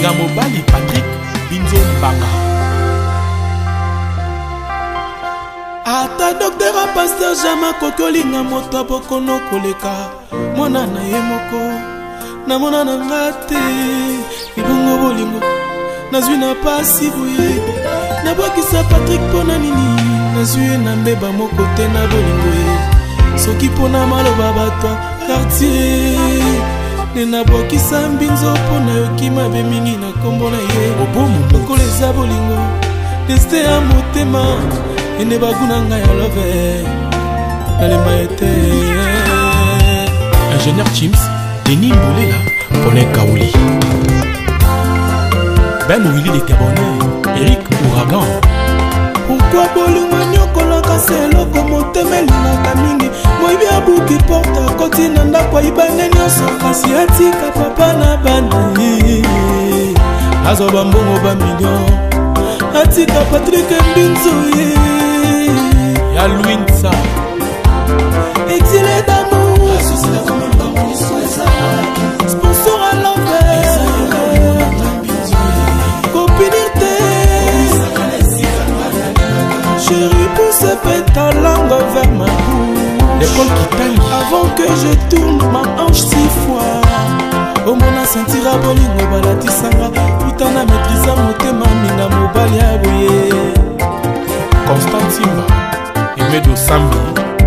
Mbinga mobali Patrick Binzo Mbanga. Ata docteur a pasteur jamais akoki olinga moto ya bokono koleka mwana na ye moko. Namona na nga te ebongo bolingo nazwi na pasi boye. Nabwakisa Patrick mpo na nini? Nazwi ye na mbeba moko te na bolingo ye. Soki mpo na maloba bato ya quartier nde nabwakisa mbinzo mpo nayoki mabe mingi na nkombo na ye. Lokola eza bolingo destin ya motema ende bagu na ngai ya love nalemba ye te. Ingénieur Chims, Denis Mbolela, Paulin Kaouli. Ben Willy de Gabonais, Eric Ouragan. Pourquoi bolingo enyokolaka se eloko motema elingaka mingi? Moyibi abuki porte akoti na ndako ayiba nde nyonso, kasi atika papa na bana ye. Azwa bambongo ba million, atika Patrick Mbinzo ye. Ya Louinsa. Exilé d'amour, sponsor à l'envers, copinir te. Chérie, pousse ta langue vers ma bouche. L'école qui tangue. Avant que je tourne ma hanche 6 fois. Omona sentira bolingo balatisanga uta na maîtrise motema minga mobali ya boye. Constant Timba, Emedo Sambi,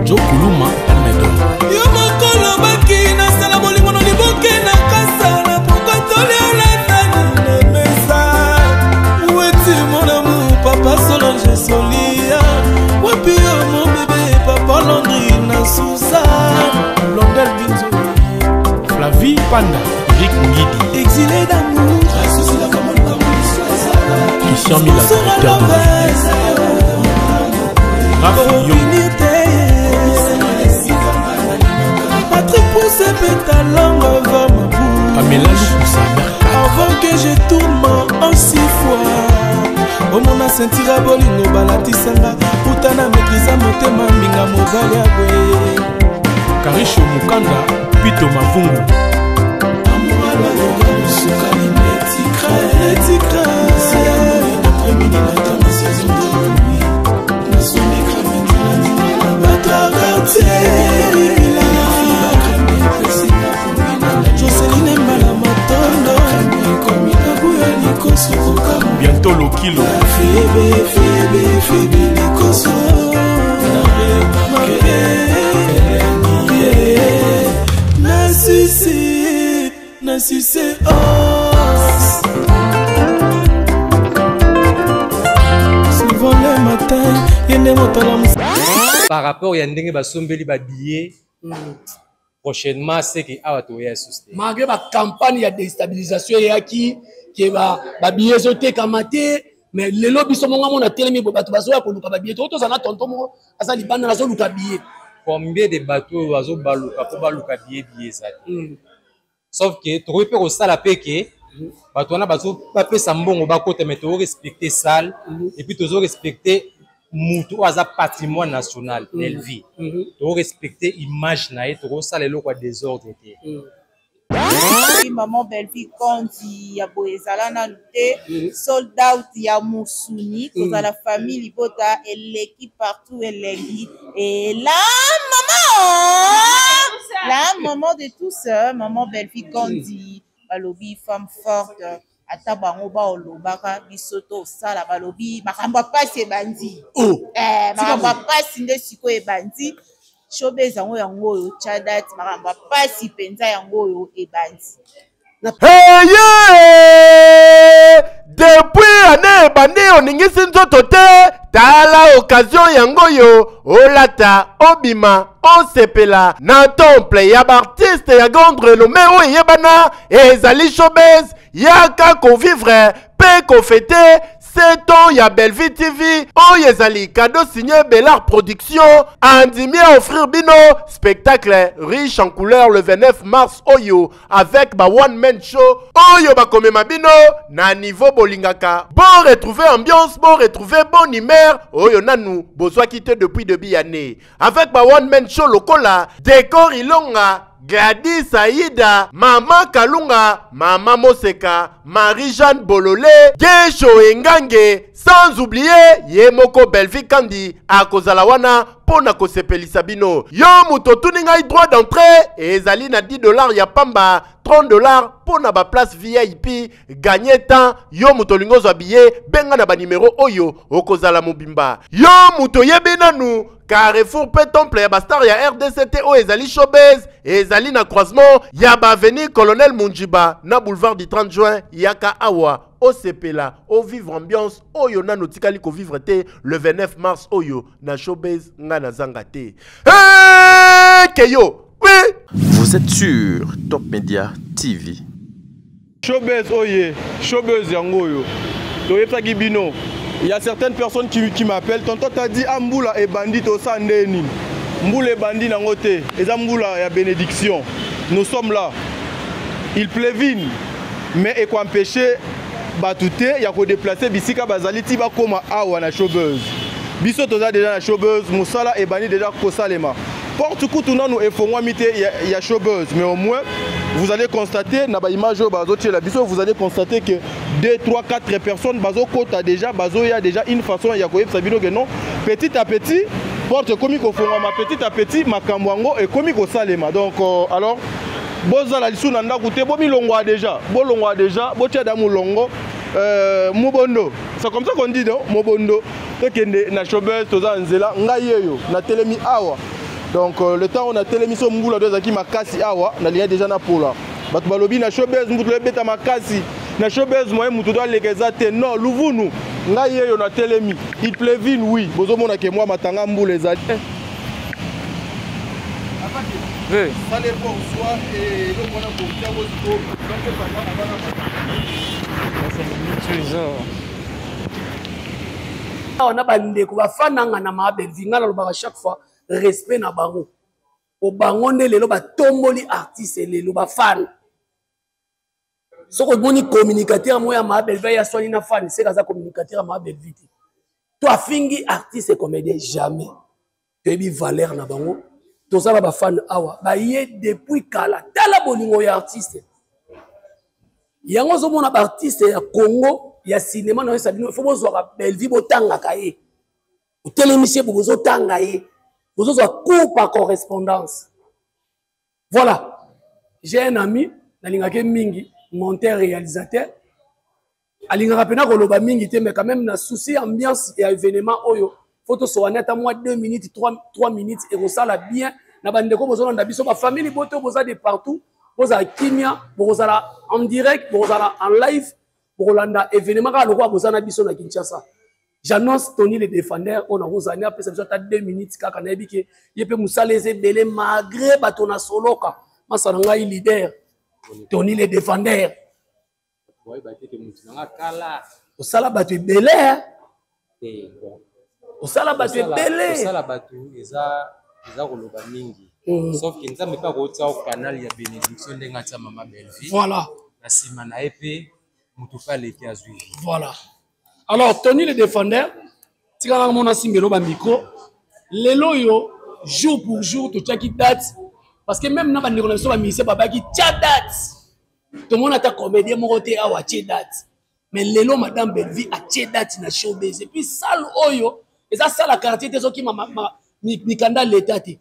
Joe Kuluma, Elmedo. Yo moko lobaki nasala bolingo na liboke na kasala pourquoi toliala nani na mesa? Weti mon amour, papa Solange Solia. Wapi yo mon bébé, papa Landry na Suzanne. Blondel Binzo. Flavie Panda, Eric Ngidi. Exilé d'amour. Christian Mila, directeur de Raph Yo. Patrick pousse ta langue vers ma bouche. Pamela Lukusa, Mercat. Avant que je tourne ma hanche 6 fois. Omona sentira bolingo balatisanga uta na maîtrise motema minga mobali ya boye. Karisho Mukanda, Pito Mavungu. Joseline Mbala Matondo, Bientôt Lokilo. Fibi, fibi, fibi likoso. Na susi, na susi os. Souvent le matin, yende moto la mus- Par rapport ya ndenge basombeli ba billets, prochainement c'est que awa toya suste. Malgré ba campagne ya déstabilisation eyaki ke ba billets ezotekama te, mais lelo biso monga mona telemi bo bato bazoya koluka ba billets. Toza na tonton moko aza libanda nazoluka billet. Combien de bateaux bazo baluka po baluka billet, billet eza te. Sauf que tokoki mpe kosala mpe ke bato wana bazo bapesa mbongo bakota, mais tozo respecter salle et puis tozo respecter mutu oyo aza patrimoine national, Bellevue. Tozo respecter image na ye, tokosala eloko ya désordre te. Maman Bellevue Kondi ya boye ezala nanu te, sold out ya musuni kozala famille libota eleki partout elengi. Et la maman de tous, maman Bellevue Kondi, balobi femme forte, ata bango baolobaka biso tosala, balobi makambo ya pasi ebandi. Oh. Makambo ya pasi nde sikoyo ebandi. Showbiz yango yango oyo tya date, makambo ya pasi mpenza yango oyo ebandi. Hey, yeah! Depuis année ebandi oningisi nzoto te, tala occasion yango oyo olata obima osepela na temple ya baartiste ya grande renommée oyo eyebana ezali showbiz. Yaka kovivre mpe kofete 7 ans ya Bellevue TV oyo ezali cadeau signé Bellard Production andimi à offrir bino spectacle riche en couleur le 29 mars oyo avec ba one man show oyo bakomema bino na niveau bolingaka. Bon retrouver ambiance, bon retrouver bonne humeur oyo nanu bozwaki te depuis début année avec ba one man show lokola Décor Ilonga. Gladys Aida, Mama Kalunga, Mama Moseka, Marie-Jeanne Bolole, Gesho Engange, sans oublier ye moko Bellevue Kandi akozala wana mpo na kosepelisa bino. Yo moto otuni ngai droit d'entrée ezali na 10 $ ya pamba, 30 $ mpo na baplace VIP. Gagne temps, yo moto olingi ozwa billet, benga na banimero oyo, okozala mobimba. Yo moto oyebi nanu carrefour mpe temple ya bastar ya RDC te, oyo ezali Showbuzz, ezali na croisement ya baavenue Colonel Munjiba na boulevard du 30 juin. Yaka awa, osepela, ovivre ambiance oyo nano otikali kovivre te. Le 29 mars oyo na Showbuzz, ngai nazanga te. Hey, keyo oui. Vous êtes sur Top Media TV. Showbuzz oye, Showbuzz yango oyo. Toyebisaki bino. Il y a certaines personnes qui m'appellent. Tonton t'a dit, ah, mbula ebandi tosa ndeni. Mbula ebandi nango te. Eza mbula ya bénédiction. Nous sommes là. Il pleuvine, mais eko empêcher bato te ya kodéplacer bisika bazali ti bakóma awa na Showbuzz. Biso toza déjà na Showbuzz, mosala ebandi déjà kosalema. Porte kutu nanu efongwami te ya Showbuzz, mais au moins vous allez constater na baimage oyo bazotiela biso, vous allez constater que 2, 3, 4 personnes bazokota déjà, bazoya déjà. Une façon ya koyebisa bino ke non, petit à petit porte ekomi kofongwama, petit à petit makambo yango ekomi kosalema. Donc alors bozala lisusu na ndako te, bomilongwa déjà, bolongwa déjà, botia da molongo, mobondo, c'est comme ça qu'on dit, non? Mobondo, tokende na Showbuzz. Toza na nzela, ngai oyo natelemi awa. Donc le temps oyo natelemi so, mbula to ezalaki makasi awa, nalingai déjà na pola. Bato balobi na Showbuzz mbutu ebeta makasi, na Showbuzz moye mutu to aleka eza te. Non, luvunu, ngai oyo natelemi, il pleuvine, oui, bozomona ke mwa matanga mbula ezali. Oui. Sala effort, soit eloko wana kotia bosiko. Toujours. Awa na bandeko bafananga na maa Bellevue, ngai nalobaka chaque fois respect na bango, po bango nde lelo batomboli artiste. Lelo bafana, soki omoni communicateur moko ya maa Bellevue ya swani na fan, seka aza communicateur ya maa Bellevue te to afingi artiste comédien, jamais. Toyebi valeur na bango. Toza na bafane awa baye depuis kala. Tala bolingo ya artiste yango, ozomona baartiste ya Congo ya cinéma na oyesa bino, fo bozwaka Bellevue, botangaka ye, otelemisi ye bo, bozotanga ye, bozozwa cours par correspondance. Voilà, j'ai un ami nalingaki mingi, monteur réalisateur, alingaka mpena koloba mingi te, mais quand même na souci ambiance ya événement oyo, fo tosowani ata mwa 2 minutes, 3 minutes, ekosala bien na bandeko bozolanda biso, bafamille bote boza de partout. Bozala kimia, bokozala en direct, bokozala en live, bokolanda événement kaka lokola boza na biso na Kinshasa. J'annonce Tony le Défendeur oyo nakozani apesa biso ata 2 minutes kaka. Nayebi ke ye mpe mosala eza ebele malgré bato na soloka. Masa na ngai leader Tony le Défendeur. Oyeba te ke motu nanga kala. Osala bato ebele. Te, bon. Osala bato ebele. Kosala bato eza koloba mingi, sauf ke Nzambe mpe akotia o canal ya bénédiction ndenge atia mama Bellevue. Na nsima na ye mpe motu mpe aleki azwi vie. Voilà, alors Tony le Défendeur, tikala mona simbelo bamicro. Lelo oyo jour pour jour totiaki date, parce que même na bandeko na biso bamusicien babaki tia date, tomona ata comédien moko te awa atie date. Mais lelo madame Bellevue atie date na Showbuzz. Et puis salle oyo eza salle ya quartier te, ezokima mikanda leta te,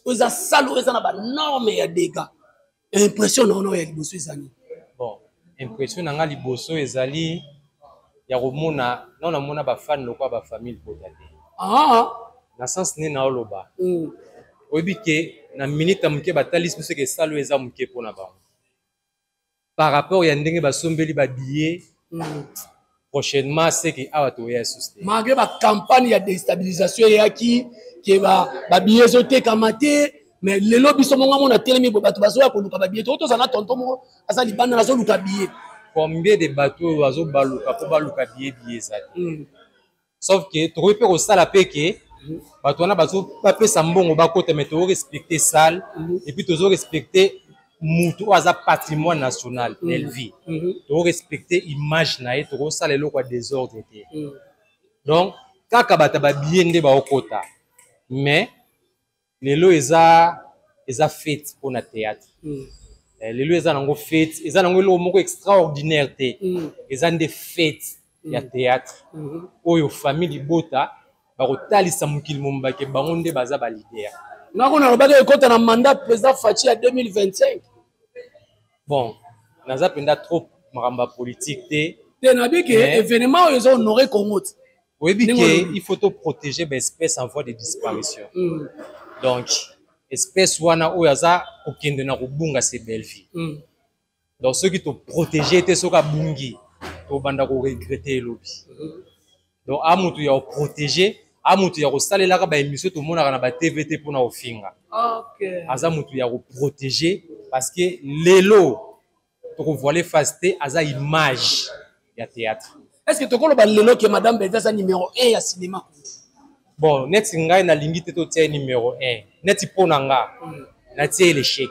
oyo eza salle oyo eza na banorme ya dégâts. Impression na wana oyo ya liboso eza nini? Bon, impression na nga liboso ezali ya komona nao namona bafane lokola bafamille kota te. Na sens nini naoloba? Oyebi ke na minute ya moke batalisi biso ke salle oyo eza moke mpona bango par rapport ya ndenge basombeli babillet. Prochainement seke awa toya lisusu te. Malgré bacampagne ya déstabilisation eyaki ke babillet ezotekama te, mais lelo biso monga mona telemi boye, bato bazoya koluka babillet. To tozala na tonton moko aza libanda, nazoluka billet. Combien de bato oyo bazobaluka mpo baluka billet, billet eza te. Sauf ke tokoki mpe kosala mpe ke bato wana bapesa mbongo bakota, mais tozorespecte salle et puis tozorespecte mutu oyo aza patrimoine national, Bellevue. Tozorespecte image na ye, tokosala eloko ya désordre te. Donc kaka bato ya babillet nde baokota, mais lelo eza Eza fête mpona théâtre. Lelo eza nango fête, eza nango eloko moko extraordinaire te. Eza nde fête ya théâtre oyo famille libota bakotalisa mokili mobimba ke bango nde baza baleader. Nga kuna nalobaki ekota na mandat président Fatshi ya 2025. Bon, naza mpenza trop makambo ya politique te. Te, nabi ke événement oyo eza honore Congo te. Oyebi ke il faut to protéger baespèce en voie de disparition. Donc espèce wana oyo aza kokende na kobunga, c'est Bellevie. Donc soki toprotege te, soki abungi, tobanda koregrete elobi. Donc a motu ya koprotege, a motu ya kosalelaka baémission tomonaka na batv te mpona kofinga. Aza motu ya koprotege parce que lelo tokovoile face te, aza image ya théâtre. Est ce que tokoloba lelo ke madame Bellevie aza numéro 1 ya cinéma? Bon, neti ngai nalingi te totia ye numéro 1. Neti mpo na nga, natie ye l'échec.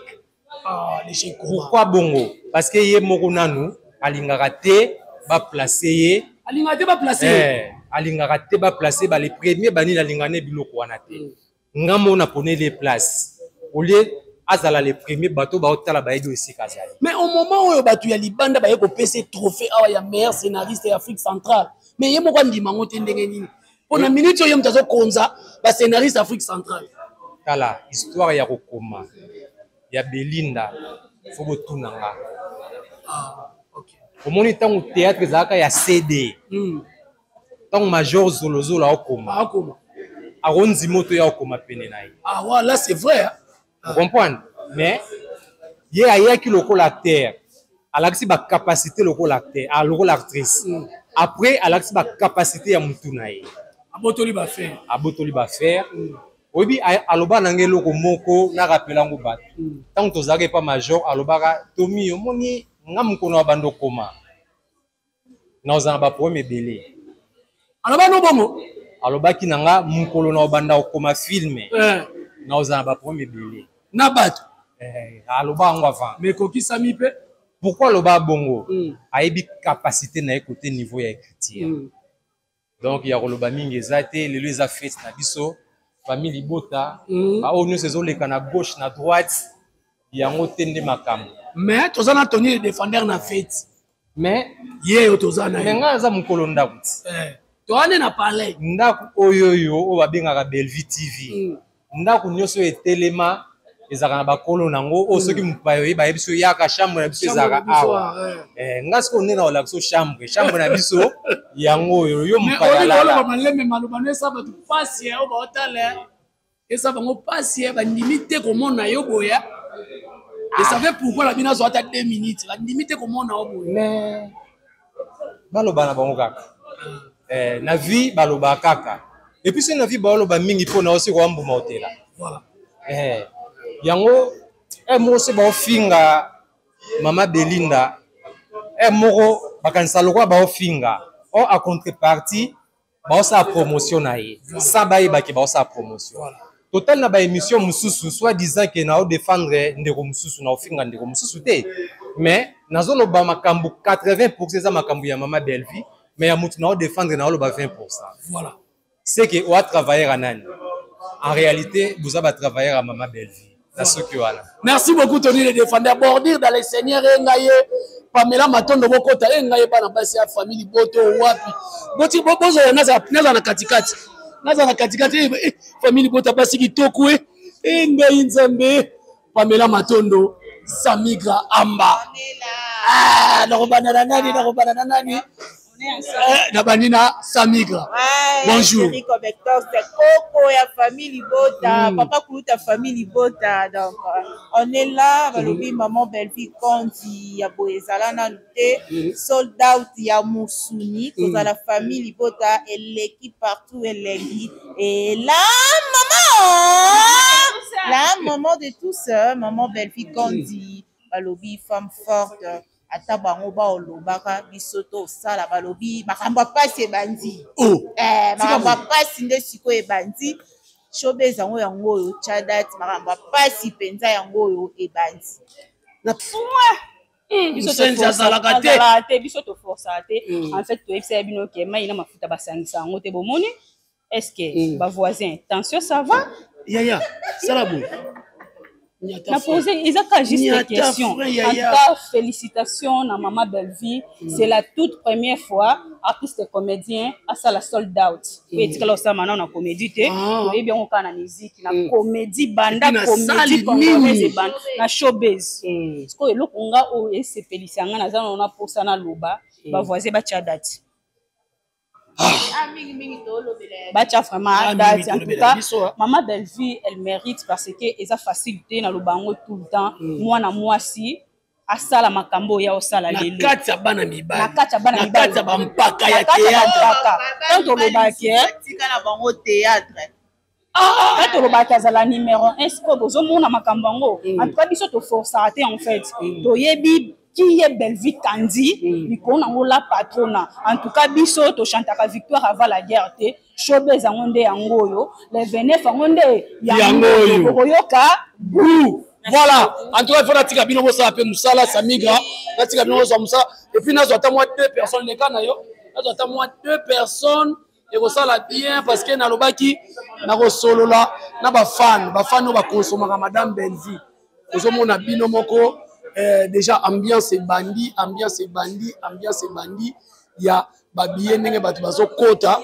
Ah, l'échec? Pourquoi bongo? Parce que ye moko nanu alingaka te baplace ye. Alingaka te baplace ye. Alingaka te baplace ba le premier banini, alingaka ne biloko wana te. Nga moko naponeli ye place olie azala le premier, bato baotala bayebi esika azali. Mais au moment oyo bato ya libanda baye kopesa trophée awa ya meilleur scénariste ya Afrique centrale, mais ye moko andima yango te, ndenge nini? Mpo na minute oyo ye moto azokonza bascénariste Afrique centrale. Tala, histoire ya kokoma ya Belinda, fo botuna nga. Ah, ok. Omoni, ntango théâtre ezalaka ya CD, ntango major Zolozolo aokoma, akoma, akondima oto ya okoma pene na ye. Ah voilà, c'est vrai, hein? Comprendre, mais ye ayaki lokola acteur, alakisi bacapacité lokola acteur, ah, lokola actrice. Après alakisi bacapacité ya mutu na ye. Abotoli bafaire. Abotoli bafaire. Oyebi, aloba na ngai eloko moko, narapela yango bato. Ntango tozalaka epa major, alobaka: "Tomi, omoni nga, mokolo ya bando okoma, naozala na baproblème ebele." Aloba no bongo? Alobaki na nga: "Mokolo na obanda kokoma film, naozala na baproblème ebele na bato." Aloba yango avant. Mais ekokisami mpe. Pourquoi aloba bongo? Ayebi capacité na ye côté niveau ya écriture. Donc ya koloba mingi eza te. Lelo eza fête na biso, famille libota. Baoyo nyonso ezoleka na gauche na droite, yango te nde makambo. Mais toza na Tony le défendeur na fête. Mais ye oyo toza na me ye. Ngai aza mokolo ndako ti. Toza nde na palais. Ndako oyo oyo babengaka Bellevue TV, ndako nyonso oyo etelema ezalaka na bakolo nango. Oyo soki mopaya oyeba, yebi biso, yaka, chambre na biso ezalaka awa. Nga sikoyo nde na kolakisa chambre na biso yango oyo, yo mopaya oloba lala. Maleme maloba no esa bato pasi oyo baotala, esa bango pasi, bandimi te komona yo boya. Je savais pourquoi la bino azwa ata 2 minutes, bandimi te komona yo boye. Mais baloba na bango kaka. Na vie balobaka kaka, et puis soki na vie baoloba mingi mpo na osi koya mbuma otela. Voilà. Yango moko so baofinga mama Belinda, moko bakanisa lokola baofinga or a contrepartie baosala promotion na ye sans bayebaki baosala promotion. Totali na baémission mosusu, soit disant ke naodefendre ndeko mosusu, naofinga ndeko mosusu te, mais nazoloba makambo 80 eza makambo ya mama Bellevie, mais ya motu naodefendre naoloba 20. Voilà. C'est que oa travailleur ya nani? En réalité boza batravailleur ya mama Bellevie na soki wana. Merci beaucoup, Tony le défendeur. Bordure dans les seigneurs e ngai ye Pamela Matondo, bokota e ngai ye bana basi ya famille boto wapi boti bozala, nazala na katikati, nazala na katikati. Famille bota, basi kitoko e e ngai nzambe. Pamela Matondo, Samigra Amba. Ah, nakobanda na nani? Nakobanda na nani? Nabandi na Samigra. Bonjour. Koko ya famille libota, papa kuluta famille libota. Donc on est là. Balobi maman Bellevie Konzi ya boye ezala nanu te. Sold out ya mosuni, kozala famille libota eleki partout, elengi. Et la maman, la maman de tous, maman Bellevie Kondi, balobi femme forte, ata bango baolobaka, biso tosala. Balobi makambo ya pasi ebandi. Oh. Makambo ya pasi nde sikoyo ebandi. Showbuzz yango, yango oyo tya date, makambo ya pasi mpenza yango oyo ebandi. Mosenzi azalaka te. Azalaka te, biso toforçaka te. En fait, toyebisa bino ke mai na mafuta basangisa yango te. Bomoni, est ce que bavoisin, tension, ça va? Yaya, sala boye. Na pose eza kaka juste question. En tout cas, félicitations na mama Bellevue. C'est la toute première fois artiste comédien asala sold out. Oyo etikala osalama nano na comédie te. Toyebi yango kaka na musique, na comédie banda comédie congolaise ebanda na showbiz. Sikoyo eloko nga oyo esepelisa nga, naza nano na mposa naloba, bavoisin batya date. Ah, mingi mingi tolobela ya Batia vraiment Ah, date. mingi En tout tolobela cas, biso, ah. mama Bellevue, elle mérite, parce que eza facile te. Naloba yango tout le temps, mwana mwasi asala makambo oyo ya osala Na lelo kati ya bana mibali, na kati ya bana na mibali, kati ya bampaka na ya kati ya théâtre. bampaka. Tant tolobaki, tika na bango théâtre. Tant tolobaki azala numéro 1, sikoyo bozomona makambo yango. En tout cas, biso toforçaka te. En fait, toyebi qui est Bellevue Kandi likolo nango, la patrona. En tout cas, biso tochantaka victoire avant la guerre te. Showbiz yango nde yango oyo, le 29 yango nde. Yango oyo. Bokoyoka. Bou. Voilà, en tout cas, il faut natika bino bosala mpe mosala. Samigra, natika bino bosala mosala et puis nazwa ata mwa deux personnes leka na yo, nazwa ata mwa deux personnes, ekosala bien, parce que nalobaki nakosolola na bafan, bafan oyo bakonsomaka madame Bellevue. Ozomona bino moko, déjà ambiance ebandi, ambiance ebandi, ambiance ebandi ya babillet, ndenge bato bazokota.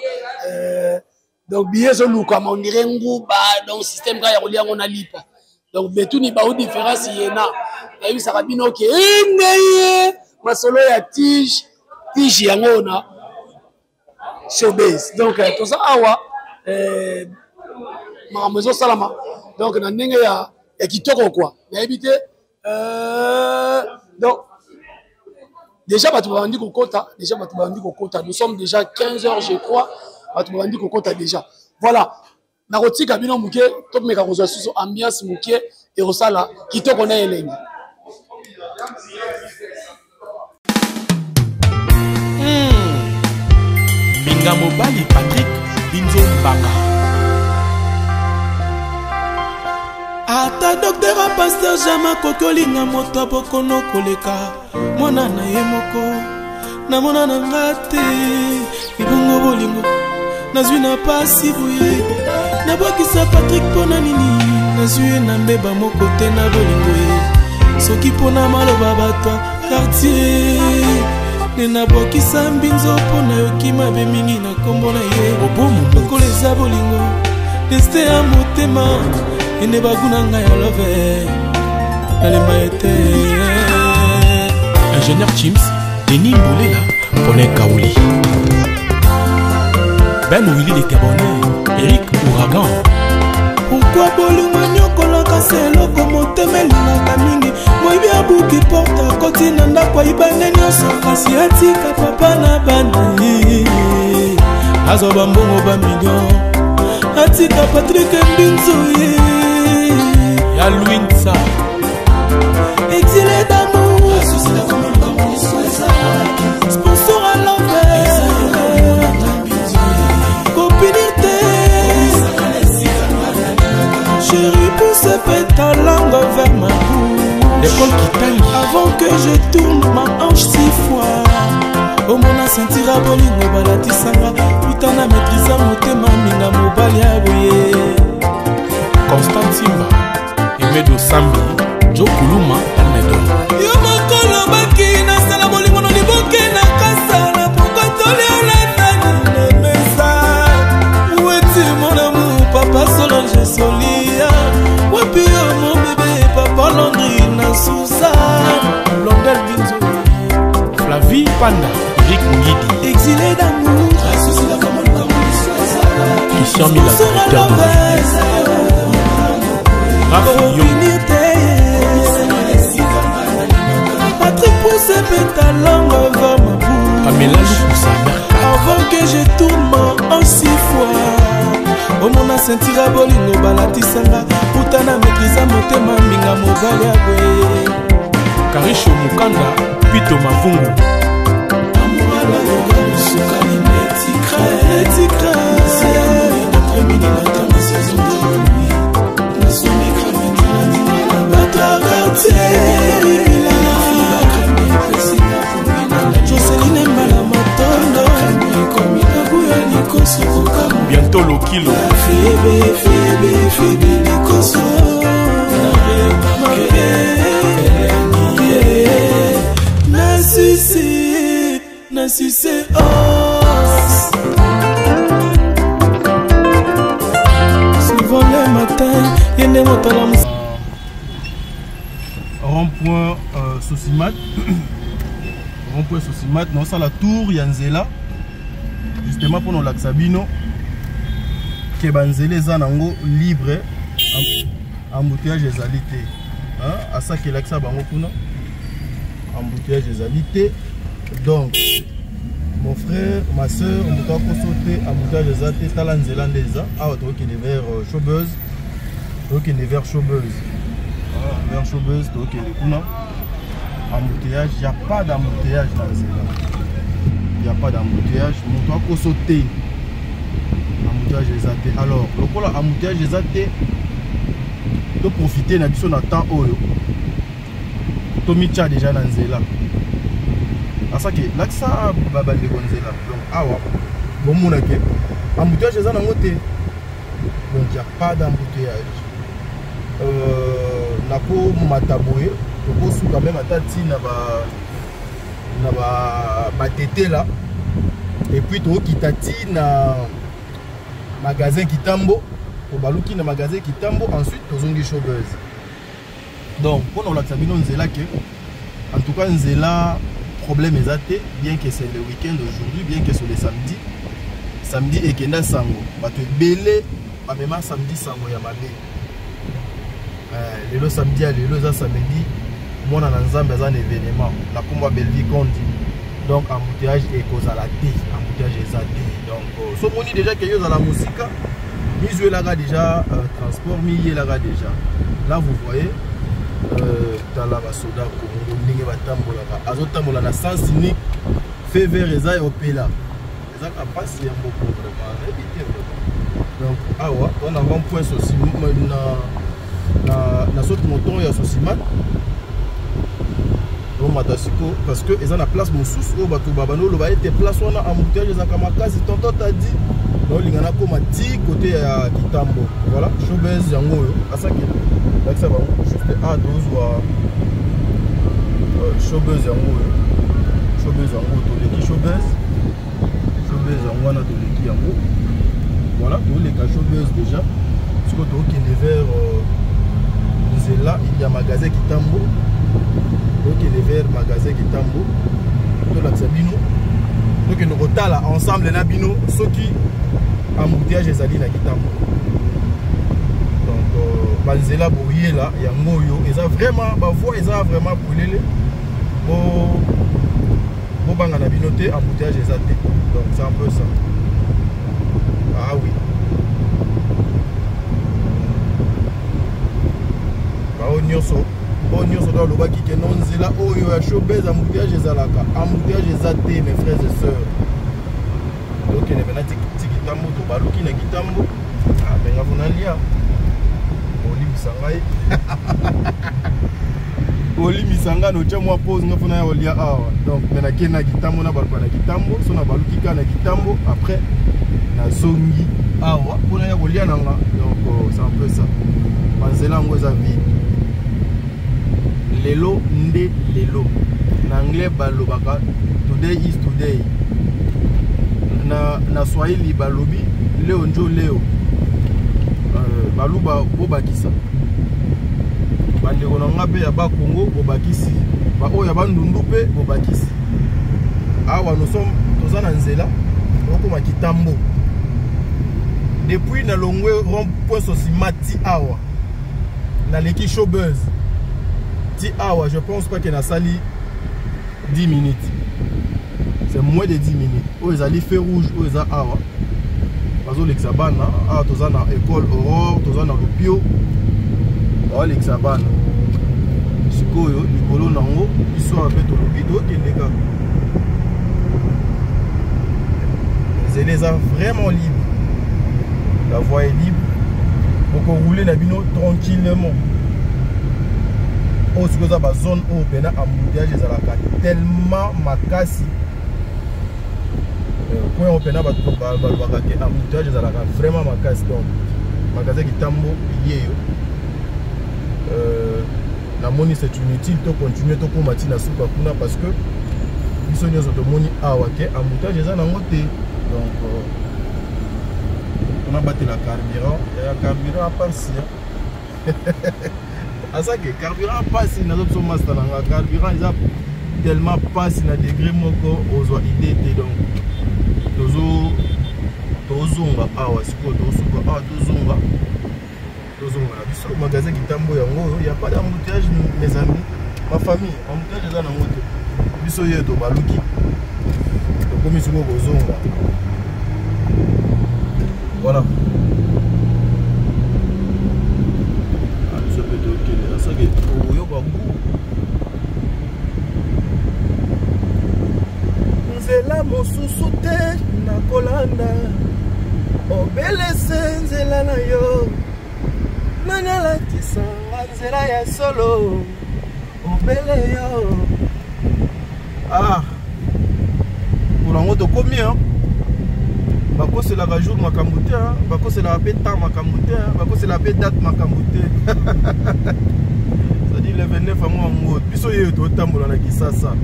Donc billet ezolukama, on dirait nguba. Donc système kaka ya kolia yango na lipa. Donc betuni bao différence yena nayebisaka bino ke ndeye masolo ya tige, tige yango na showbiz. Donc toza awa, makambo ezosalama donc na ndenge ya kitoko kwa nayebi te. Donc déjà bato babandi kokota, déjà bato babandi kokota. Nous sommes déjà 15 heures, je crois, bato babandi kokota déjà. Voilà, nakotika bino moke, tomeka kozwa susu ambiance moke, ekosala kitoko na elengi. Mbinga mobali Patrik Binzo Mbaka. Ata docteur a pasteur, jamais akoki olinga moto ya bokono koleka mwana na ye moko. Namona na nga te ebongo bolingo nazwi na pasi boye. Nabwakisa Patrik mpo na nini? Nazwi ye na mbeba moko te na bolingo ye. Soki mpo na maloba bato ya quartier nde nabwakisa mbinzo, mpo nayoki mabe mingi na nkombo na ye. Obomo. Lokola eza bolingo destin ya motema ende bagu na ngai ya love, nalemba ete. Ingénieur Chims, Denis Mbolela, Paulin Kaouli, Ben Willy de Cabonnet, Eric Ouragan. Pourquoi bolingo nyokolaka se eloko motema elingaka mingi? Moyibi abuki porte, akoti na ndako, ayibande nyonso, kasi atika papa na bana ye. Azwa bambongo bamillion, atika Patrik Mbinzo ye. Ya Louinsa. Exilé d'amour, sponsor à l'envers, kopinir te. Chéri, pousse pe ta langue vers ma bouche L'école Kitangi. avant que je tourne ma hanche six fois. Omona sentira bolingo balatisanga uta na maîtrise motema minga mobali ya boye. Constant Simba, Emedo Sambi, Joe Kuluma, Almedo. Yo moko lobaki nasala bolingo na liboke na kasala pokotolialatani na mesa. Weti mon amour, papa Solange Solia, wapi yo mon bébé, papa Landri na Suzanne Blondel Binzo, Flavie Panda, Eric Ngidi, exilé d'amour, Christian Mila, sponsor à directeur de l'envers, Raph Yo, opinir te. Patrick, pousse pe ta langue vers ma bouche Pamela Lukusa, Mercat, avant que je tourne ma hanche six fois. Omona sentira bolingo balatisanga uta na maîtrise motema mbinga mobali ya boye. Karisho Mukanda, Pito Mavungu, neti bato ya quartier, Joseline Mbala Matondo, nabuya likoso. Bientôt Lokilo, Fibi, fibi, fibi likoso. na succès oh. Souvent le matin ye nde moto alamusa. Rond-point Sosimat, rond-point Sosimat, naosala tour ya nzela justement mpona olakisa bino ke banzela eza nango libre, embouteillage ezali te. Asaki elakisa bango kuna embouteillage ezali te. Donc mon frère, ma soeur, moto akoso te, embouteillage eza te. Tala nzela nde eza awa, tokokende vers Showbuzz, tokokende vers Showbuzz, vers Showbuzz tokokende kuna. Embouteillage, y a pas d'embouteillage na nzela, y a pas d'embouteillage, moto akoso te, embouteillage eza te. Alors lokola embouteillage eza te, toprofite na biso na temps oyo, tomitya déjà na nzela. Asake lakisa bandeko nzela. Donc awa bomona ke embouteillage eza nango te, donc y a pas d'embouteillage. Nakomata boye, tokosuka meme ata ntina na batetela, et puis tokokita ti na magasin Kitambo, tobaluki na magasin Kitambo, ensuite tozongi Showbuzz. Donc mpona kolakisa bino nzela ke en tout cas nzela problème eza te, bien que c'est le week-end aujourd'hui, bien que c'est le samedi. Samedi ekenda sango, bato ebele bamema samedi sango ya mabe. Lelo samedi ya lelo eza samedi, mwana na Nzambe aza na événement na nkombo ya Bellevue Kondi, donc embouteillage ekozala te, embouteillage eza te. Donc so moni déjà ke yo ozala mosika, mizwelaka déjà transport, miyelaka déjà. Là vous voyez, tala basoda Congo ndenge batambolaka, azotambola na sens unique, feu vert eza ya opela, ezaka mpasi ya mboko vraiment, nayebi te vraiment. Donc awa toza na rond point sosi na saute mouton ya Sosimat, tomata siko parce que eza na place mosusu oyo bato babandi oloba ete place wana embouteillage ezalaka makasi. Tonton Tadi, naolinga nakóma ti côté ya Kitambo. Voilà Showbuzz yango oyo, asaki lakisa bango juste a tozwa Showbuzz yango oyo, Showbuzz yango oyo, toleki Showbuzz, Showbuzz yango wana toleki yango. Voilà, toleka Showbuzz déjà, sikoyo tokende vers nzela ya magasin Kitambo, tokende vers magasin Kitambo, tolakisa bino, tokende kotala ensemble na bino soki embouteillage ezali na Kitambo. Donc banzela boyela yango oyo eza vraiment bavoie eza vraiment polele, bobanga na bino te, embouteillage eza te. Donc c'est un peu ça. Ah oui, bao nyonso oyo nyonso to alobaki ke no nzela oyo ya Showbuzz embouteillage ezalaka, embouteillage eza te, mes frères et sœurs. Tokende mpena ti Kitambo, tobaluki na Kitambo. Benga mpona lia, olimbisa ngai, olimbisa ngai, notya mwa pause nga mpona ya kolia awa. Donc me nakei na Kitambo, na baluka na Kitambo, so na baluki kaka na Kitambo, après nazongi awa mpona ya kolia na nga. Donc c'est un peu ça. Banzela yango eza vide lelo nde lelo. Na anglais balobaka "today is today", na Swahili balobi "leo njo leo". Baluba bobakisa, bandeko na nga mpe ya Bakongo bobakisi, baoyo ya Bandundu mpe bobakisi. Awa nous sommes, toza na nzela okoma Kitambo. Depuis nalongwe rond point Sosima ti awa naleki Showbuzz ti awa, je pense pas ke nasali 10 minutes, c'est moins de 10 minutes. Oyo ezali feu rouge oyo eza awa, bazolekisa bana awa. Toza na école Aurore, toza na Lupio, baolekisa bana sikoyo likolo nango. Biso awa mpe tolobi tokende kaka, nzela eza vraiment libre, la voie est libre, bokoroule na bino tranquillement. Oyo sikoyo eza bazone oyo mpena embouteillage ezalaka tellement makasi, point oyo mpena bato balobaka ke embouteillage ezalaka vraiment makasi. Donc magasin Kitambo yeyo, namoni c'est inutile to continue, tokóma ntina suka kuna parce que Biso nyonso tomoni awa ke embouteillage eza nango te. Donc on abatela carburant, ya carburant pasi. Asake carburant pasi nazo biso master na nga carburant eza tellement pasi na degré moko ozwa idée te. Donc tozo tozonga awa sikoyo, tozosuka awa, tozonga tozonga na biso magasin Kitambo yango oyo. Ya pas d'embouteillage mes amis, ma famille, embouteillage eza nango te. Biso ye tobaluki, tokomi sikoyo kozonga. Voilà, biso mpe tokende. Asake oyoka gu nzela mosusu te nakolanda, obelese nzela na yo. Nani alakisanga nzela ya solo? Obele yo. Ah, mpona yango tokomi, bakoselaka jour makambo te, bakoselaka mpe temps makambo te, bakoselaka mpe date makambo te. C'est-à-dire le 29 yango yango biso yeyo totambola na Kisasa,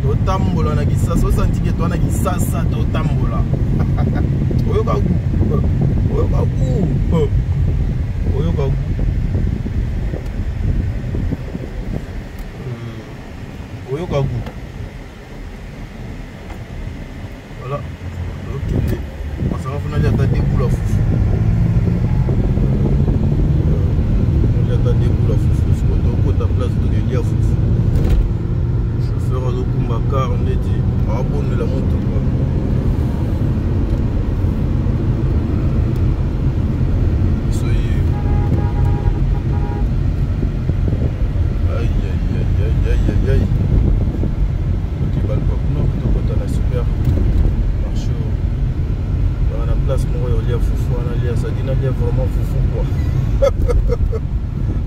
totambola na Kisasa. Osantike toa na Kisasa, totambola. Oyoka gu, oyoka gu, oyoka gu, oyoka gu. Voilà, tokende masanga funa lia ata debula fufu, lia ata debula fufu. Siko tokota place tokelia fufu. Chauffeur azokumba car ndeti abondela motuka. Biso ye. Aïe, baluka kuna tokota na super marché oyo na place moko ya olia fufu wana. Lia sadi, nalia vraiment fufu quoi.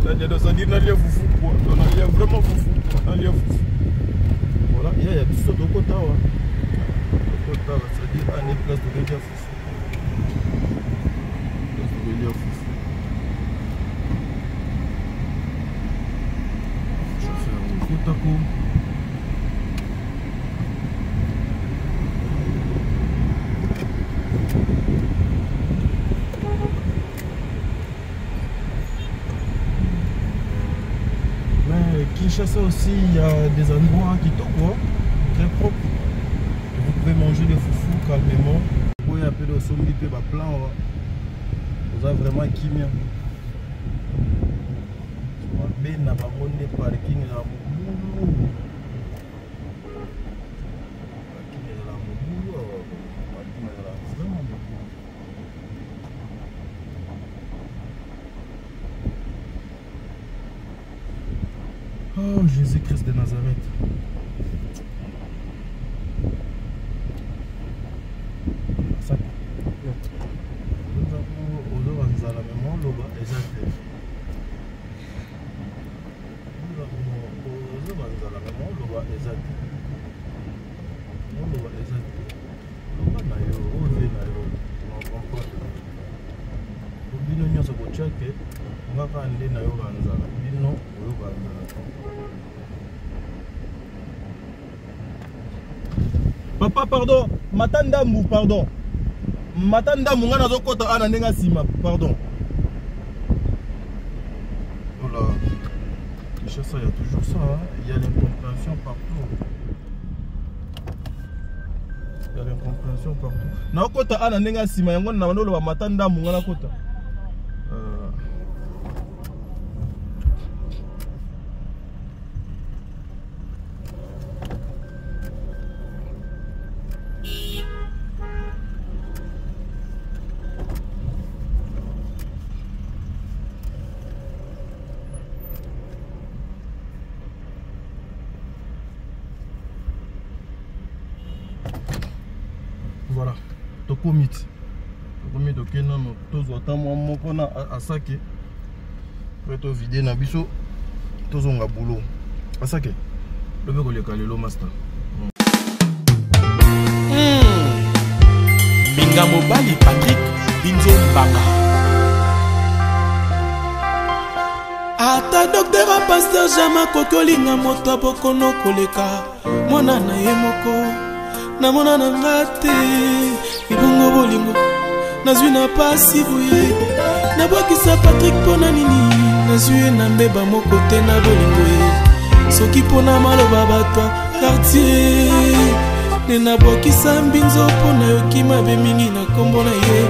Nalia do sadi, nalia fufu quoi. Donc nalia vraiment fufu, nalia fufu. Voilà, ya ya biso tokota awa, tokota awa, c'est-à-dire ane place tokolia fufu, place tokolia fufu. Chauffeur okotako. Mais Kinshasa aussi, il y a des endroits qui quoi, très propres. Vous pouvez manger des foufou calmement. Il y a un peu de sombi, peu de plan. Vous avez vraiment kimia. Na bango nde parking na mobulu, parking ezala mobulu, parking ezala vraiment mobulu. Oh Jésus-Christ de Nazareth. Ozoka nzala me moloba eza te. Ozoka nzala me moloba eza te. Moloba eza te. Loba na yo, oze na yo, comprendre. Bino nyonso botiake nga kaka nde nayoka nzala, bino oyoka nzala. Papa, pardon, mata ndambu, pardon, mata ndambu, nga nazokɔta awa na ndenge ya nsima, pardon. Voilà, Kinshasa, il y a toujours ça, hein? Il y a l'incompréhension partout, il y a l'incompréhension partout. Nakota awa na ndenge ya nsima, yango na bando oloba mata ndambu, nga nakota. Voilà, tokomi ti, tokomi, toke nano tozwa ata mwa moko na asake mpe tovide na biso, tozonga boulot. Asake lobi koleka lelo, master. Mbinga mobali Patrik Binzo Mbanga. Ata docteur a pasteur jamais akoki olinga moto ya bokono koleka mwana na ye moko. Namona na nga te ebongo bolingo nazwi na pasi boye. Nabwakisa Patrick mpo na nini? Nazwi ye na mbeba moko te na bolingo ye. Soki mpo na maloba bato ya quartier nde nabwakisa mbinzo mpo nayoki mabe mingi na nkombo na ye.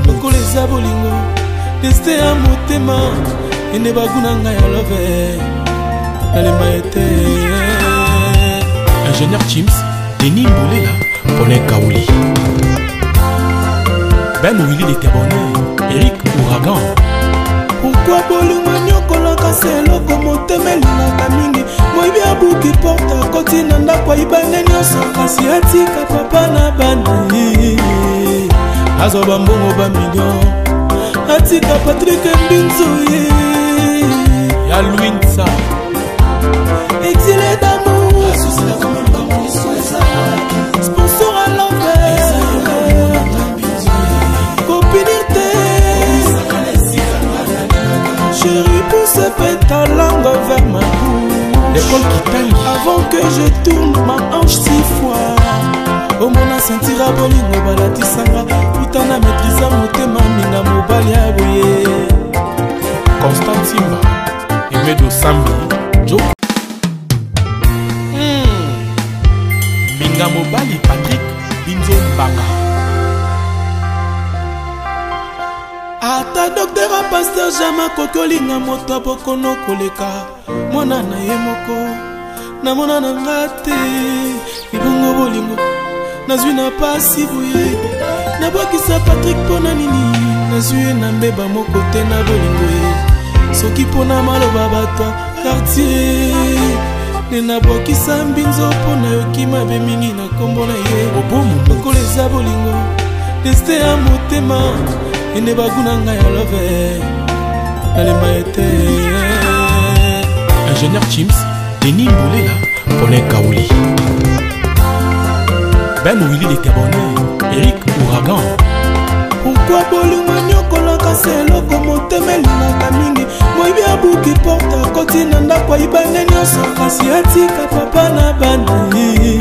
Lokola eza bolingo destin ya motema ende bagu na ngai ya love nalemba ye te. Ingénieur Chims, Denis Mbolela, Paulin Kaouli. Ben Willy de Tebonnet, Eric Ouragan. Pourquoi bolingo enyokolaka se eloko motema elingaka mingi? Moyibi abuki porte akoti na ndako ayibande nyonso, kasi atika papa na bana ye. Azwa bambongo bamillion, atika Patrik Mbinzo ye. Ya Louinsa. Exilé d'amour, sponsor à l'envers, copinir te. Chérie, pousse ta langue vers ma bouche. L'école Kitangi. Avant que je tourne ma hanche 6 fois. Omona sentira bolingo balatisanga uta na maîtrise motema minga mobali ya boye. Constant Timba, Emedo Sambi, Joe. Minga mobali Patrick Binzo Mbanga. Ata docteur a pasteur jamais akoki olinga moto ya bokono koleka mwana na ye moko. Namona na nga te ebongo bolingo nazwi na pasi boye. Nabwakisa Patrick mpo na nini? Nazwi ye na mbeba moko te na bolingo ye. Soki mpo na maloba bato ya quartier nde nabwakisa mbinzo mpo nayoki mabe mingi na nkombo na ye. Lokola eza bolingo destin ya motema ende bagu na ngai ya love nalemba ye te. Ingénieur Chims, Denis Mbolela, Paulin Kaouli. Ben Willy de Tebonnet, Eric Ouragan. Pourquoi bolingo enyokolaka se eloko motema elingaka mingi? Moyibi abuki porte akoti na ndako ayibande nyonso, kasi atika papa na bana ye.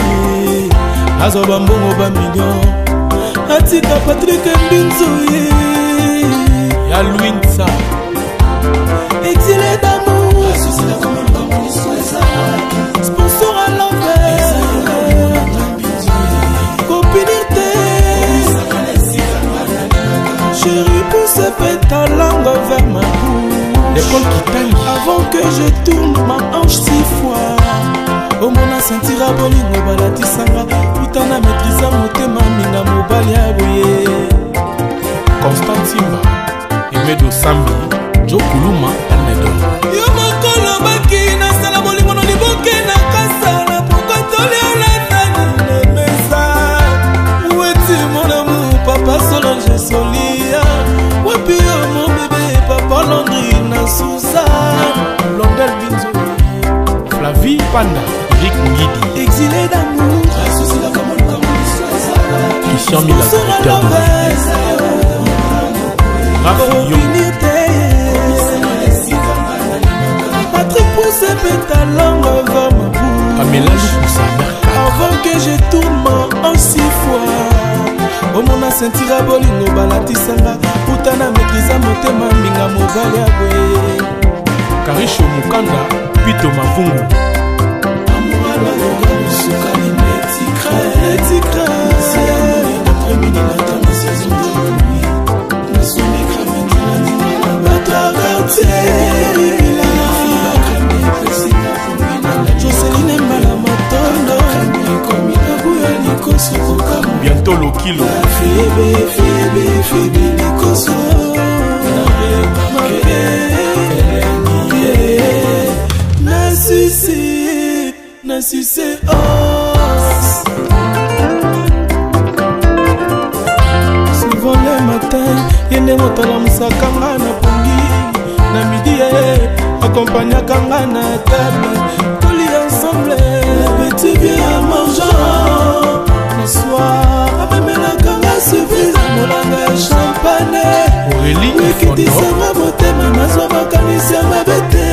Azwa bambongo bamillion, atika Patrik Mbinzo ye. Ya Louinsa. Exilé d'amour, sponsor à l'envers, copinir te. Chérie, pousse ta langue vers ma bouche. L'école Kitangi. Avant que je tourne ma hanche 6 fois. Omona sentira bolingo balatisanga uta na maîtrise motema minga mobali ya boye. Constant Timba, Emedo Sambi, Joe Kuluma, Almedo. Yo mokolo baki nasala bolingo na liboke na kasa na pokwa toliala nani na mesa. Weti mon amour, papa Solange Solia. Wapi yo mon bébé, papa Landry na Suzanne. Blondel Binzo, Flavie Panda, Eric Ngidi. Exilé d'amour, Christian Mila, sponsor à directeur de l'envers, Raph Yo. Patrick pousse ta langue vers ma bouche. Pamela Lukusa, mère 4. Avant que je tourne ma hanche 6 fois. Omona sentira bolingo balatisanga uta na maîtrise motema minga mobali ya boye. Karisho Mukanda, Pito Mavungu. Joseline Mbala Matondo, Bientôt Lokilo. Fibi, fibi, fibi likoso. Na suce, na suce os. Souvent le matin, ye nde moto alamusaka nga na pongi. Na midi ye, accompagnaka nga na table. Tolia ensemble, petit bien mangeant. Le soir, amemelaka nga surprise, molanga ya champagne. Aurélie Ifondo. Ekitisanga motema, nazwa makanisi ya mabe te.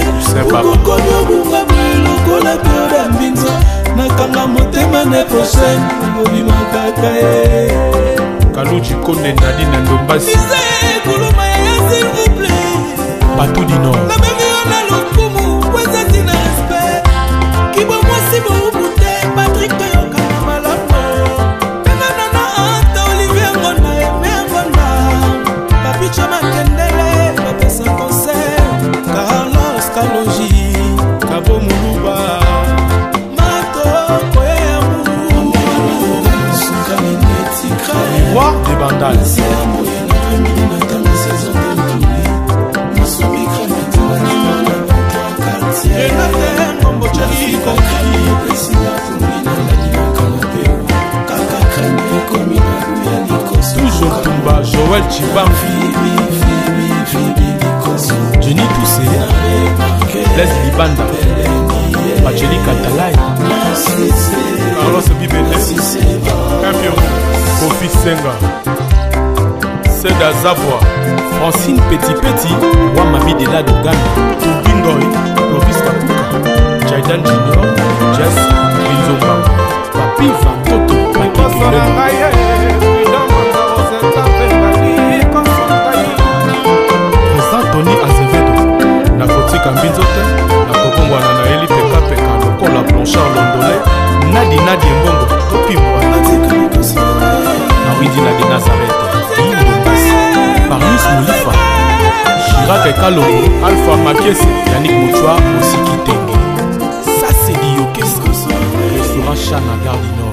Baba. Okomi obunga boye lokola periode ya mbinzo. Nakanga motema ne prochaine obima kaka ye. Kaluji Konde Nadine Ndombasi. Kuluma yaya, s'il vous plaît. Batou du Nord. Nabengi yo na lokumu po eza ntina respect. Kibo mwasi bowubu te, Patrik, toyokana malamu. Benga nana Anta, Olivier Ngonda, Eme Ngonda, Papicho Makendele, bapesa conseil, Carlos Kaloji, Kabo Muluba. Mato Koyamu. Roi de Bandal. Renate Ngombo Chali. Toujours Tumba, Joël Chibang. Jenny Toussé. Blaise Libanda. Pacheli Katalai. Carlos Bibele. Campion. Kofi Senga. Seda Zabwa. Francine Petit Petit. Wamami de la Dogana. Tubingoy. Clovis Kakuka. Jaidan Junior. Jess Binzomba. Papi Vantoto. Patrick Elemo. Président Tony Azevedo. Nakotika mbinzo te, nakobongwana na yeli pekapeka lokola Blanchard Londole, Nadi Nadi Embongo topimwa na Widina de Nazareth Ndombasi, Parnis Molifa, Chirac Ekalongo, Alpha Makiese, Yannick Mochua, Osiki Tenge. Ça, c'est du Yokesa. Restaurant Chana, Gare du Nord.